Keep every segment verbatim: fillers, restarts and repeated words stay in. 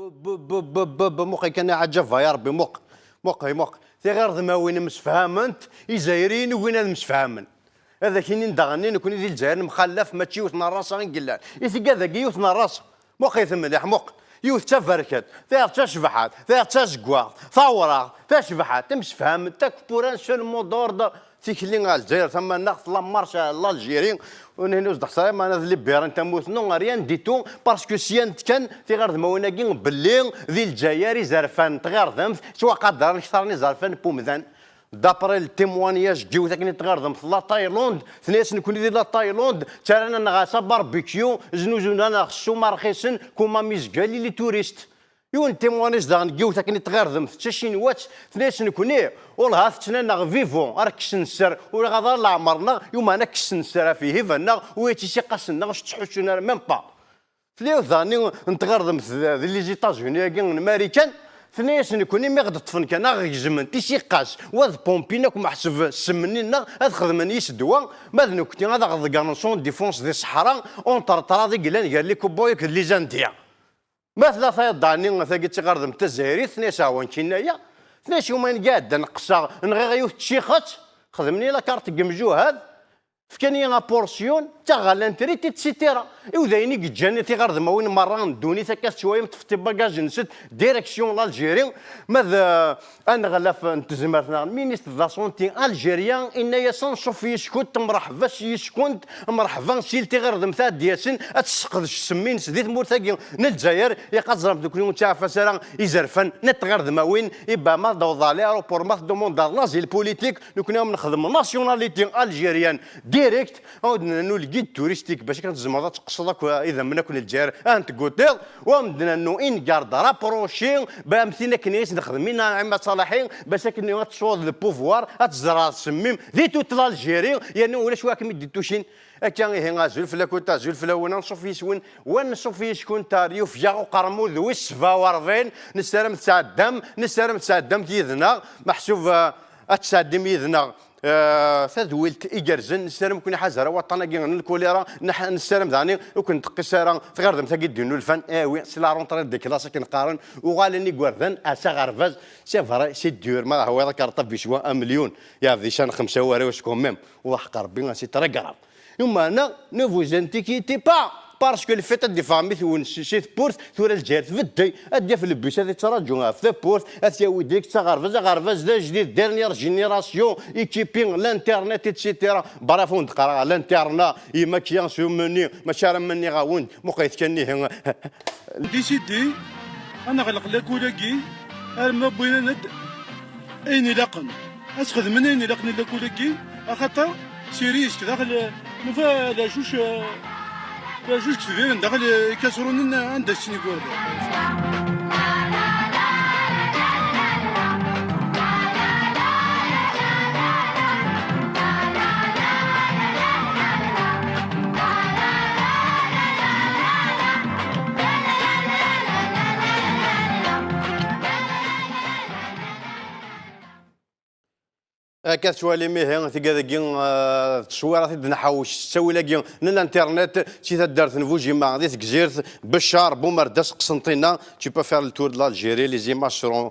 Muqel kan, aɛǧab ya Rebbi, muqel, muqel, muqel. Tiɣirdmawin msefhament, Izzayriyen ugin ad msefhamen. Ad ak-inin daɣen, nekkni di Lezzayer nemxallaf, mačči yiwet n rasa i yellan. I tigad-agi yiwet n rasa. Muqel-it mliḥ, muqel. Yiwet d taberkat, tayeḍ d tacebḥant, tayeḍ d tazeggaɣt, tawraɣt, tacebḥant, msefhament akk pour un seul mot d'ordre. Tikli ɣer Lezzayer tamaneɣt, la marche à l'Algérie. Ur nhin ur s-d-ḥṣa, maɛna ad libérin tamurt, non, rien du tout, parce que syan-d kan tiɣirdmawin-agi belli di Lezzayer izerfan n tɣirdemt ttwaqadaren kter n izerfan n wemdan. D'après le témoignage n yiwet akken i tɣirdemt la Thaïlande, tenna-yas nekkni di la Thaïlande, ttarran-aneɣ-as abarbecue, znuzun-aneɣ ssuma rxisen, comme amizgal i les touristes. Yiwen n témoignage daɣen n yiwet akken i tɣirdemt d tacinwat, tenna-yas nekkni, wellah tettnaneɣ vivant, ar kksen sser, ur iɣaḍ ara leɛmer-nneɣ, yumeɛna kksen sser ɣef yihiba-nneɣ, u yat isiqqasen-nneɣ, ur s-ttḥuccun ara, même pas. Tella yiwet daɣen n tɣirdemt d, d les États-Unis-agi n Marikan, tenna-yas nekkni mi ɣ-d-ṭṭfen kan, aɣ-gezmen tisiqqas, wa d pompin akk meḥseb ssem-nni-nneɣ, ad xedmen yis ddwa, ma d nekkni ad aɣ-ḍeggren sans défense di ṣṣeḥra, entre traḍ i yellan gar les cowboys akked les Indiens. Ma tella tayeḍ daɣen tagi d tiɣirdemt tazzayrit, tenna-yas awan kinna-ya, tenna-yas yuma iɛeddan qseɣ, nɣiɣ yiwet n tcixet, xedmen-iyi la carte n yemjuhad, fkan-iyi apursyun, ttaɣ ɣer l'intérêt, et cetera. I d ayen i yeǧǧan tiɣirdmawin merra n ddunit akka tettwayem ṭṭfet ibagaj-nsent direction l'Algérie, ma d, eh, aneɣlaf n tezmert neɣ ministre de la santé algérien, inna-yas anṣuf yis-kent, mreḥba s yis-kent, mreḥba s yal tiɣirdemt ad d-yasen, ad tesseqdec ssem-ines di tmurt-agi n Lezzayer, ilaq ad teẓremt nekkni ur nettɛafas ara izerfan n tɣirdmawin, iba ma tdawḍeḍ ɣer l'aéroport, ma tdumudeḍ l'asile politique, nekkni ad nexdem nationalité algérienne direct, ad d-nennu le guide touristique, bac akken tzemreḍ ad teqqseḍ akk idammen akk n Lezzayer, ad ten-tgutiḍ, u ad d-nennu une garde rapprochée, ba am tin akken i s-nexdem i Naɛima Salaḥi, bac akken ad tesɛuḍ le pouvoir, ad tzerɛeḍ ssem-im di toute l'Algérie, yernu ulac wa kem-id-itucin. Akka ihi, azul fell-akent, azul fell-awen, anṣuf yis-wen, wa anṣuf yis-kent, ar yufeg-aɣ uqermud wis sebɛa u rebɛin, nessaram tesɛeddam, nessaram tesɛeddamt yid-neɣ, meḥsub, eh, ad tesɛeddim yid-neɣ, eh, tadwilt igerrzen, nessaram ur ken-iḥaz ara waṭṭan-agi n lkulira, neḥ-, nessaram daɣen ur ken-teqqis ara tɣirdemt-agi d-innulfan, eh oui, c'est la rentrée des classes akken qqaren, uɣalen igerdan ar s aɣerbaz, c'est vrai, c'est dur, ma hwiḍ akarṭa biswa amelyun, yeɛbed ican xemsa warraw quand même, u aḥeqq Rebbi, c'est très grave. Yumeɛna, ne vous inquiétez pas, parce que le fait ad d-iffeɣ mmi-twen si, si tewwurt, tura Lezzayer tbeddel, ad d-yaf le bus ad yettraǧu ɣef tewwurt, ad t-yawi direct s aɣerbaz, aɣerbaz d ajdid, dernière génération, équipé, l'internet, et cetera. Bref, ur d-qqareɣ l'internet, yemma-k ya s umenni, mačči ara menniɣ-awen-d, muqlet kan ihi. Décidé, ad neɣleq lakul-agi, arma wwin-d ayen ilaqen. Ad sxedmen ayen ilaqen i lakul-agi, axaṭer s irisk daxel, nufa d acuc, d acuc ketbiren daxel ikasrunen anda ččen igerdan. Akka tettwalim ihi tigad-agi, eh, d tteswirat i d-nḥawec s ttawil-agi n l'internet si taddart n Bujima di Tegzirt, Beccar, Bumerdas, Qsenṭina, tu peux faire le tour de l'Algérie, les images seront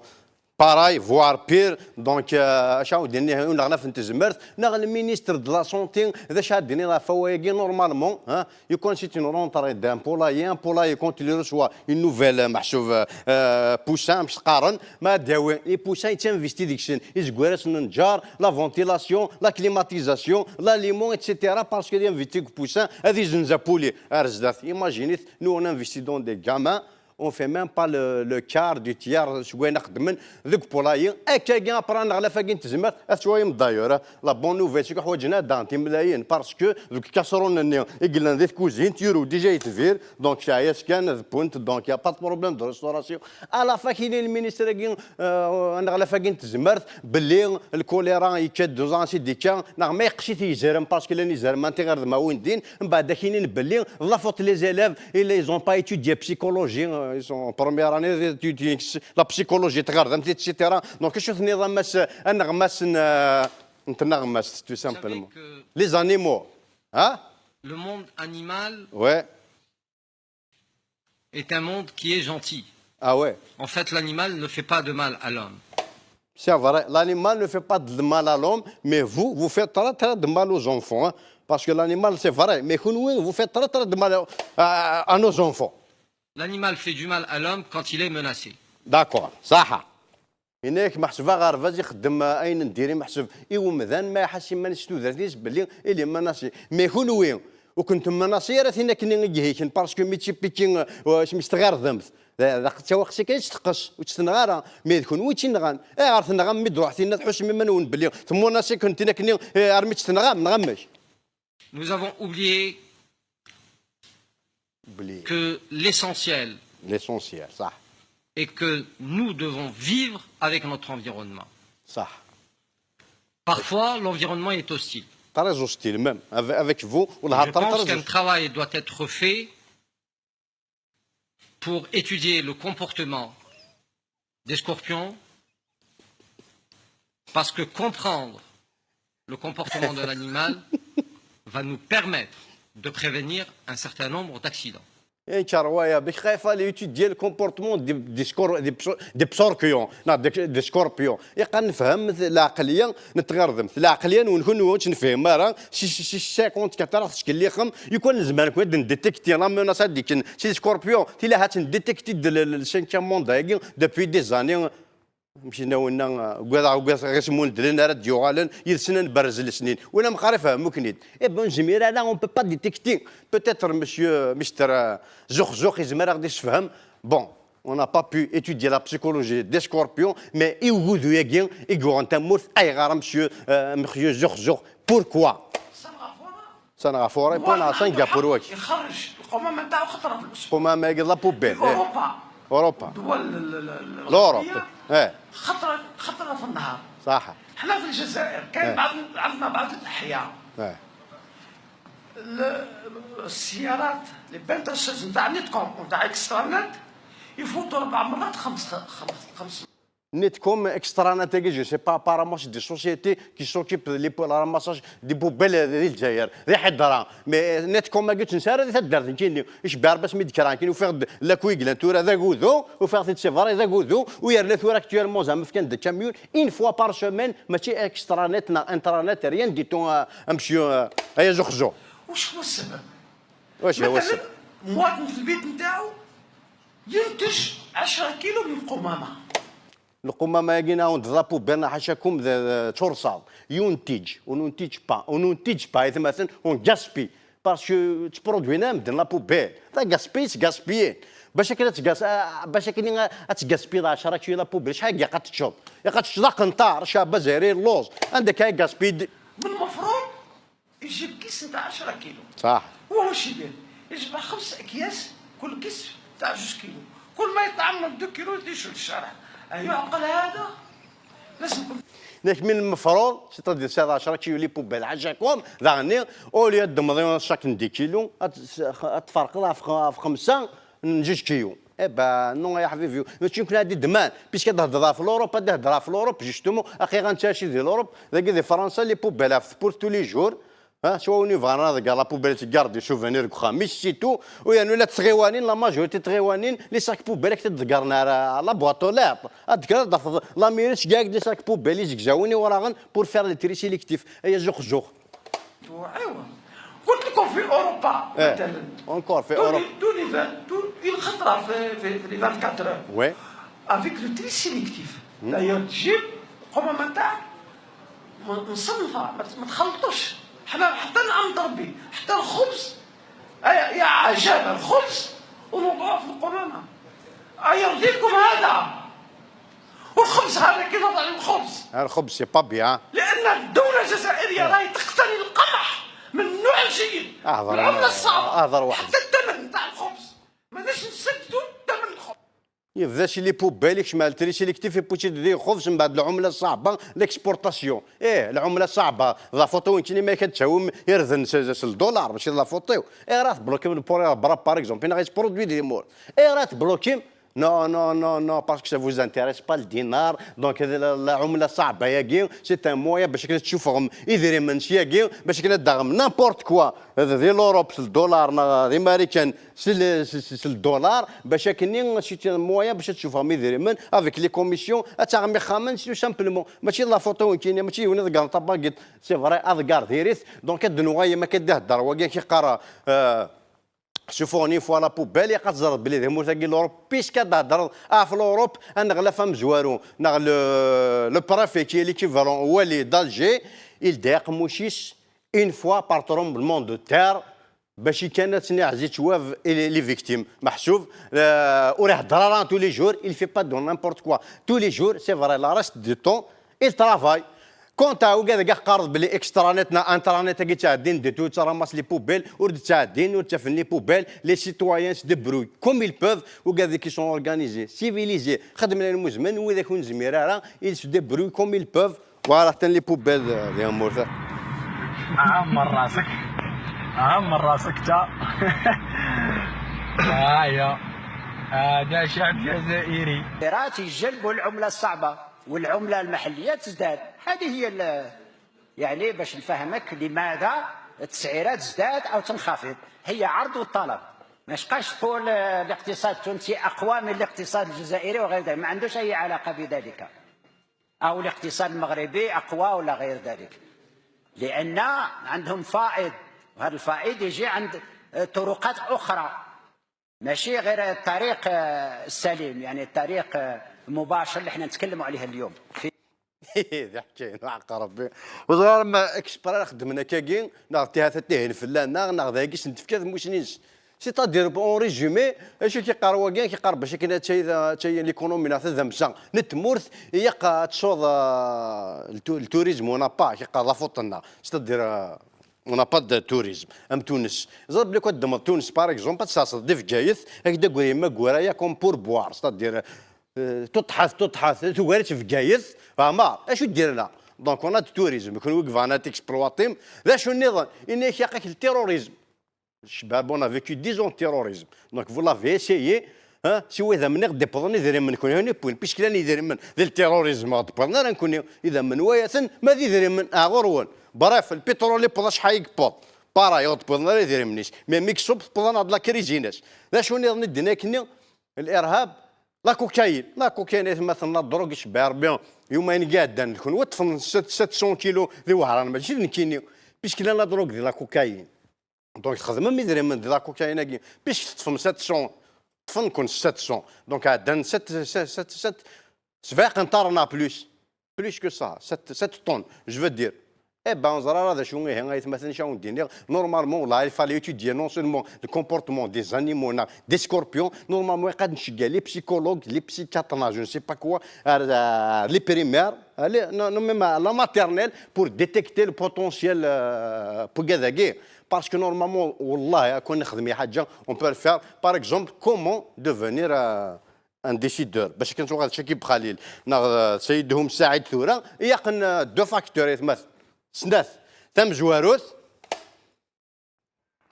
pareil, voire pire. Donc, euh, acu ara d-iniɣ i uneɣlaf n tezmert, neɣ le ministre de la santé, d acu ara d-iniḍ ɣef wayagi, normalement, hein, you can, c'est une rentrée d'un poulailler, un poulailler quand il reçoit une nouvelle, euh, meḥsub, euh, poussin, amek s-qqaren, ma ad d-yawi, les poussins, yettsinvesti deg-sen, izeggar-asen nnǧer, la ventilation, la climatisation, l'aliment, et cetera, parce que ad investi deg poussin, ad izenz apuli ar zdat. Imaginez, nous on investit dans des gamins, on fait même pas le, le quart du tiers seg wayen xeddmen deg poulailler. Akkagi, après aneɣlaf-agi n tezmert, ad twayem d'ailleurs, la bonne nouvelle, c'est que ḥwaǧen ad d-aɣen timlayin, parce que deg lkasrun-nni i yellan di tkuzint, yurew déjà yetbir, donc teɛya-s kan, d punt, donc y a pas de problème de restauration. À la fin, ad k-yini lministr-agi, euh, aneɣlaf-agi n tezmert, belli lkulira yekka-d, d uẓaɣ ansi d-yekka, neɣ ma yeqqes-it yizerman, parce que llan izerman tiɣirdmawin din, mbeɛd ad k-inin belli d la faute les élèves, ils, ils ont pas étudié psychologie, euh, ils sont en première année d'études, la psychologie, tɣerdam, et cetera. Donc, acu tenniḍ a mass, aneɣmas n, euh, n tneɣmast, tout simplement. Les animaux, hein? Le monde animal, ouais, est un monde qui est gentil. Ah ouais. En fait, l'animal ne fait pas de mal à l'homme. C'est vrai, l'animal ne fait pas de mal à l'homme, mais vous, vous faites très, très de mal aux enfants, hein. Parce que l'animal, c'est vrai, mais que nous, vous faites très, très de mal à, à- à nos enfants. L'animal fait du mal à l'homme quand il est menacé. D'accord, صح. Inek meḥseb aɣerbaz ixeddem ayen n diri, meḥseb i umdan ma iḥas iman-is tudert-is belli il est menacé. Mais kunwi ur kent-menacé ara tin akken i ihiken, parce que mi ttipikin asmi s tɣirdemt d aqettawax-si kan i tt-teqqes, ur tt-tenɣa ara. Mais d kunwi i tt-inɣan. Ayɣer tenɣam mi d-ruḥ tinna tḥusem iman-nwen belli temmenacé-ken tin akken, eh, armi tt-tenɣam, neɣ amek? Nous avons oublié Belli que l'essentiel l'essentiel, صح. est que nous devons vivre avec notre environnement. صح. Parfois, l'environnement est hostile. Très hostile même, avec, avec vous, on Je a très, pense très qu'un hostile. Travail doit être fait pour étudier le comportement des scorpions, parce que comprendre le comportement de l'animal va nous permettre de prévenir un certain nombre d'accidents. Yenker waya, bek xaif ali étudier le comportement des, des, scor- des, pso- des psorkions, non, des, des scorpions. Iqan nefhem lɛaqliya n tɣirdemt, lɛaqliya nwen kunwi ur tt-nefhim ara, si, si, si cinquante-quatre ara teskellixem, yukan nezmer kun ad ndétecter la menace ad ikken si scorpion, tila ha tt-ndétecter de le, le cinquième monde-agi depuis des années. Mcina winna, ugadeɣ, ugadeɣ ɣis mundlen ara d-yuɣalen yid-sen ad nberrez lesnin. Wala mxar ifhem uknid. Eh ben, ur nezmir ara, on peut pas détecter. Peut-être, monsieur, mister, euh, Zuxzux, yezmer ad ɣ-d-yessefhem. Bon, on n'a pas pu étudier la psychologie des scorpions, mais i ugudu-agi i yuɣen tamurt, ayɣer a monsieur, euh, monsieur Zuxzux? Pourquoi? Sanaɣ ɣef Urip, neɣ Singapour wagi. Ixerreg lqumama ntaɛu xeṭṭra fi lwesq. Qumama-agi d la poubelle, eh. Europa. Europa. Dwal L'Europe, eh. Xeṭṭra, xeṭṭra fi nnhar. صح. حنا في الجزائر كاين بعض، عندنا بعض الأحياء. Eh. السيارات، les pédales نتاع نيتكوم ونتاع اكسترا نت يفوتوا أربع مرات، خمس، خمس، خمس. Netcom, Extranet-agi, je sais pas, apparemment c'est des sociétés qui s'occupent de la ramassage des poubelles di Lezzayer, di Ḥedra. Mais Netcom-agi ur tt-nesɛi ara di taddart nekkini. Icebbi Rebbi asmi d-kkreɣ nekkini, ufiɣ-d lakul yellan tura d agudu, ufiɣ-t-id c'est vrai d agudu, u yerna tura actuellement zeɛma fkan-d akamyun une fois par semaine, mačči Extranet neɣ Intranet, rien du tout, euh, monsieur, euh, ay azuxzu. وش هو السبب؟ واش هو مثلا السبب؟ مواطن في البيت نتاعو ينتج عشرة كيلو من القمامه. Lqumama-agi neɣ d la poubelle neɣ ḥacakum d, d tursaḍ. Yuntiǧ, ur nuntiǧ pas, ur nuntiǧ pas, aytmaten, on gaspille. Parce que ttprodwin am medden la poubelle. D agaspille, ttgaspillen. Bac akken ad tgas-, ah, bac akken ad tgaspilleḍ ɛecra kilo la poubelle, acḥal n yiqat teččeḍ? Yiqat teččeḍ aqenṭar, caba zehri, lluẓ. Anda akka gaspille? من المفروض يجيب كيس نتاع عشرة كيلو. صح. هو واش يدير؟ يجمع خمس اكياس، كل كيس تاع جوج كيلو، كل ما يطعم من دو كيلو يديشو للشارع. يعقل هذا؟ لازم يكون Nek من المفروض, c'est-à-dire, c'est عشرة كيلو les poubelles, ḥacakum, daɣen, au lieu ad d-temḍi chaque dix kilos, ad, ad tferqeḍ ɣef, ɣef xemsa n juj kilos. Eh ben, non, ya ḥbibi, mačči nekkni ad d-man, puisque ad d-hedreḍ ɣef l'Europe, ad d-hedreḍ ɣef l'Europe, justement, aqi ɣa nettɛici di l'Europe, dagi di Fransa, les poubelles ɣef tewwurt tous les jours, ha, s wayen yebɣan ad ḍegger la poubelle teggar des souvenirs deg uxxam-is, c'est tout, u yernu la tɣiwanin, la majorité n tɣiwanin, les sacs poubelles ad k-t-id-ḍeggren ar, à la boîte aux lettres, ad d-tekkreḍ ad d-tafeḍ la mairie tga-ak-d les sacs poubelles izegzawen iwraɣen pour faire le tri sélectif, ay azuxzux. ايوا، قلت لكم في اوروبا إيه. مثلا Encore في tous les Europe. tous les vingt tous الخطره في في في les vingt-quatre heures. Oui. Avec le tri sélectif. D'ailleurs تجيب القمامه نتاعك م- مصنفه، ما ت- ما تخلطوش. حنا حتى نعم ربي، حتى الخبز، يا يا عجب الخبز ونوضعوه في القمامه. يرضيكم هذا؟ والخبز هذا كي نضع الخبز، الخبز c'est pas bien. لان الدوله الجزائريه راهي تقتني القمح من النوع الجيد، اهضر العمله انا، الصعبه، اهضر واحد. حتى الثمن نتاع الخبز ماناش نسدوا ثمن الخبز. يبدا شي les poubelles يكشم على le tri sélectif يبوتي دي خبز من بعد العمله الصعبه l'exportation. ايه، العمله الصعبه. La photo وين كاين ما كتساوي يرذن س- س- الدولار ماشي la photo. ايه، راه بلوكي من بوري برا par exemple، هنا غيتبرودوي دي مور. ايه، راه بلوكي Non, non, non, non, parce que ça vous intéresse pas le dinar. Donc, la, la عملة صعبة ياكي, c'est un moyen باش كنا تشوفهم يدري من شياكي, باش كنا داغم n'importe quoi. هذا دي l'Europe, c'est le dollar, نا دي Américain, c'est le, c'est, c'est, c'est le dollar. باش كني c'est un moyen باش تشوفهم يدري من, avec les commissions, اتاغم يخامن, c'est tout simplement. ماشي la photo كاينه, ماشي هنا ذكر طباقيت, c'est vrai, اذكر ديريت. Donc, هاد النوغايه ما كدهدر, وكان كيقرا, آه, شوفوني فوا لا بوبيل, يا قتزرد بلي ذي مورتاكي لوروب, بيسكا تهدر, اه, في لوروب, انا غلا فام زوارو, ناغ لو, لو بريفي كي ليكيفالون والي دالجي, يلديق موشيش, اون فوا بار ترومبلمون دو تير, باش كان تسني عزيز شواف لي فيكتيم محسوب, آه, وراه درارا tous les jours, il fait pas de n'importe quoi. Tous les jours, c'est vrai, la reste du temps, il travaille. Quant à وكذا كاع قارض بلي اكسترانيت نا انترانيت كي تعدين دي تو تراماس لي بوبيل, ور تعدين, ور تفن لي بوبيل, les citoyens se débrouillent comme ils peuvent, وكذا كي sont organisés, civilisés, خدم لنا المزمن, وإذا كون زميرارا, ils se débrouillent comme ils peuvent. Voilà, تن لي بوبيل ديال مورثا. عمر راسك, عمر راسك تا. هيا, هذا شعب جزائري. راه تيجلبوا العملة الصعبة والعملة المحلية تزداد. هذه هي ال-، يعني باش نفهمك لماذا التسعيرات تزداد أو تنخفض، هي عرض وطلب. ما شقاش تقول، آه، الاقتصاد التونسي أقوى من الاقتصاد الجزائري وغير ذلك، ما عندوش أي علاقة بذلك. أو الاقتصاد المغربي أقوى ولا غير ذلك، لأن عندهم فائض، وهذا الفائض يجي عند، آه، طرقات أخرى، ماشي غير الطريق، آه، السليم، يعني الطريق، آه، المباشر اللي احنا نتكلموا عليه اليوم. في ذي حكاين حق ربي. وزغار ما اكسبرا خدمنا كاكي, ناغ تيها تتهن في الله, ناغ, ناغ ذاكي سنتفكات موشنيس. C'est-à-dire, en résumé, اش كيقار واكان, كيقار باش كنا تشي, تشي ليكونومي نا تذمسا نتمورث, يقا تصوض, آه, التو-, التوريزم ونا با, كيقار لا فوطنا. C'est-à-dire, آه, on n'a pas de tourisme. ام تونس, زاد بلي كنت دمر تونس, par exemple, تصاصد دي فكايث, هكذا قولي ما قورا, يا كوم بور بوار, c'est-à-dire, آه, تطحث, تطحث, تقاري في فكايث, فما اش دير لنا؟ Donc, on a du tourisme, يكون وقف انا تكسبلواتيم. لا شو النظام؟ انك يقاك التيروريزم. الشباب, on a vécu dix ans de terrorisme. Donc, vous l'avez essayé, hein, si vous avez amené des problèmes, des problèmes, كون هوني بوين, puisque لاني des problèmes, ديال التيروريزم, غتبضنا راه نكون اذا من وياثن, ما دي des problèmes, اغورون. Bref, البترول اللي بضا شحال يقبض, باراي, غتبضنا راه des problèmes نيس. مي ميكسوب بضا ناض لا كريزيناس. لا شو نظن الدنيا كني الارهاب, لا كوكايين, لا كوكايين, اثما ثنا دروغ شبار بيان. يومين قاعدين نكون وطفن ست, sept cents كيلو ذي وهران, ماشي نكيني, puisque لا دروغ دي لا كوكايين. Donc, تخدمم يدري من دي لا كوكايين كي, puisque تطفم sept cents, تطفن كون sept cents. Donc, عندنا sept, sept, sept, sept, سبع قنطار نا plus, plus que ça, sept, sept tonnes, je veux dire. Eh ben, زرا هذا شو هي, هاي ثمثن شاون دينير. Normalement, là, il fallait étudier non seulement le comportement des animaux, des scorpions. Normalement, il y a des psychologues, les psychiatres, je ne sais pas quoi, euh, les primaires, les, non, non, même à la maternelle pour détecter le potentiel, euh, pour parce que normalement, والله, كون نخدم حاجة, on peut le faire. Par exemple, comment devenir, euh, un décideur. باش كنتو غادي تشكي بخليل. ناغ سيدهم سعيد ثورة, يقن deux facteurs يتمثل. سنات, تمزواروت.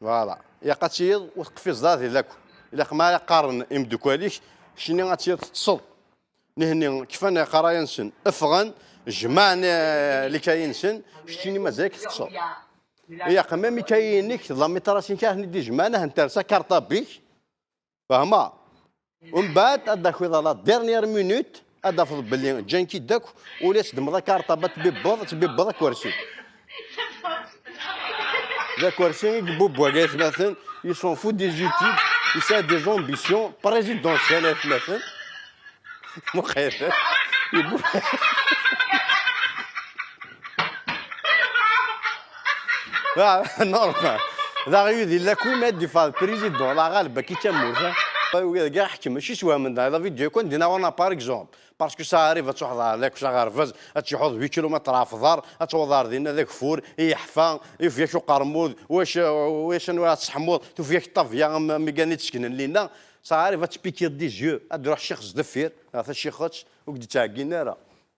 Voilà. يا قتيض وتقفي الزاد ذاك. إلا ما يقارن إمدوكاليك, شني غاتيض تصل. نهني كيفاش قرايا نسن. افغن, جمعنا اللي كاين نسن, شتيني مازالك تصل. يا قمامي كاينك, لا ميتراسين كاين دي جمعنا, هنترسا كارطة بيك. فهما؟ ومن بعد هذاك في la dernière minute, هذا في باللي جان كي داك, ولا تدمض كارطة بتبيبض, تبيبض كرسي. ذا كرسي يبوب وقايت مثلا, il s'en fout des études, il a des ambitions présidentielles مثلا. مخيف. يبوب. لا، نورمال. ذا غيو ذي لا كوي ما يدفع البريزيدون، لا غالب كي تموت، ها. طيب، كاع حكم، ماشي سوا من ذا، لا فيديو يكون دينا وانا بار اكزومبل. باسكو سا غاريف تروح ذا، ذاك سا غارفز، تشحوض huit كيلومتر على فضار، تروح ذا دينا ذاك فور، يحفى، يفيا شو قرمود، واش، واش انا تسحموض، تفيا الطافيه، ميكاني تسكن لينا، سا غاريف تبيكير دي زيو، ادروح شيخ زدفير، هذا شيخوتش، وقد تعقينا راه.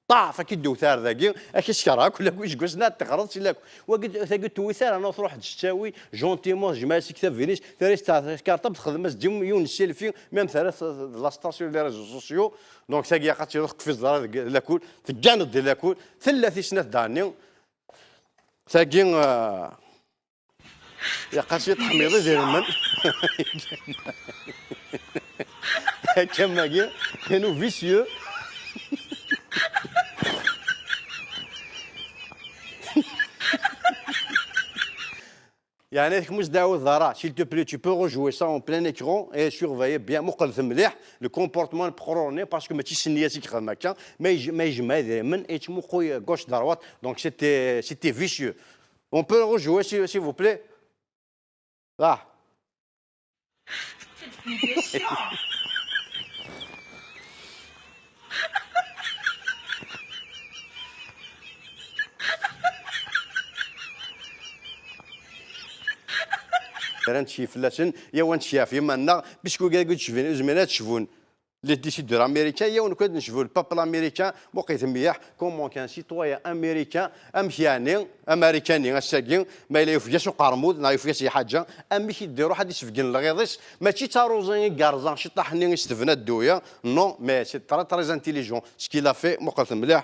ṭaf, ad k-id-tewwet ar dagi, ad k-iskeṛ akk, lakul iseggasen ad teɣreḍ si lakul. Wagi, tagi ur tewwit ara, neɣ truḥ-d s ttawi, gentiment, tejmeɛ-as-d tabinist, terra-as-tt ɣer tkarṭa, txedm-as-d yiwen, yiwen n selfie, même terra-t d la star sur les réseaux sociaux, donc tagi ilaq ad tt-iruḥ qfiz ẓra deg lakul, tegganeḍ di lakul, tella tis snat daɣenni, tagi, euh, Ilaq-as i teḥmiḍ idrimen. Akka magi, inu vicieux. Yeɛni, kemm ur s-d-ɛawed ara, s'il te plaît, tu peux rejouer ça en plein écran et surveiller bien, muqlet mliḥ, le comportement n peqrur-nni, parce que mačči s nniya i yexdem akka, ma yej-, ma yejmeɛ idrimen, yettmuqul gauche droite, donc c'était, c'était vicieux. On peut rejouer, s'il s'il vous plaît? Ah. Rant ci fell-asen, yaw ad nceɛf iman-nneɣ, puisque wigi ur zmiren ad cbun. Les décideurs américains, yaw nekk ad necbu le peuple américain, muqlet mliḥ, comment qu'un citoyen américain, amek yeɛni, amarikani, ass-agi, ma yella yufeg-as uqermud, neɣ yufeg-as lḥaǧa, amek i d-iruḥ ad isbeggen lɣiḍ-is, mačči d taruẓi i yerẓa ciṭṭaḥ-nni i s-tebna dduya, non, mais c'est très, très intelligent, ce qu'il a fait, muqlet mliḥ.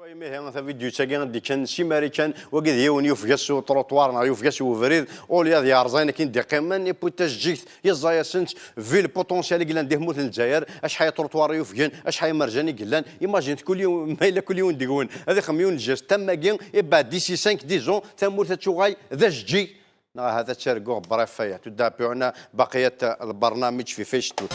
Imihi, tavidyut-agi i d-ikkan si Marikan, wagi d yiwen yufeg-as uṭruṭwar neɣ yufeg-as ubrid, ulya ad yerẓ ayen akken d-iqqimen, iputa tajjigt, yeẓẓa-yasent, vu le potentiel i yellan di tmurt n Lezzayer, acḥal n truṭwar i yufgen, acḥal n imerjan i yellan, imagine kul yiwen, ma yella kul yiwen deg-wen ad ixdem yiwen n lǧest am wagi, et ben d'ici cinq, dix ans, tamurt ad tuɣal d ajeǧǧig, neɣ ahat ad targu, bref, aya, tudda piuna baqiyat lbarnamiǧ fi Facebook.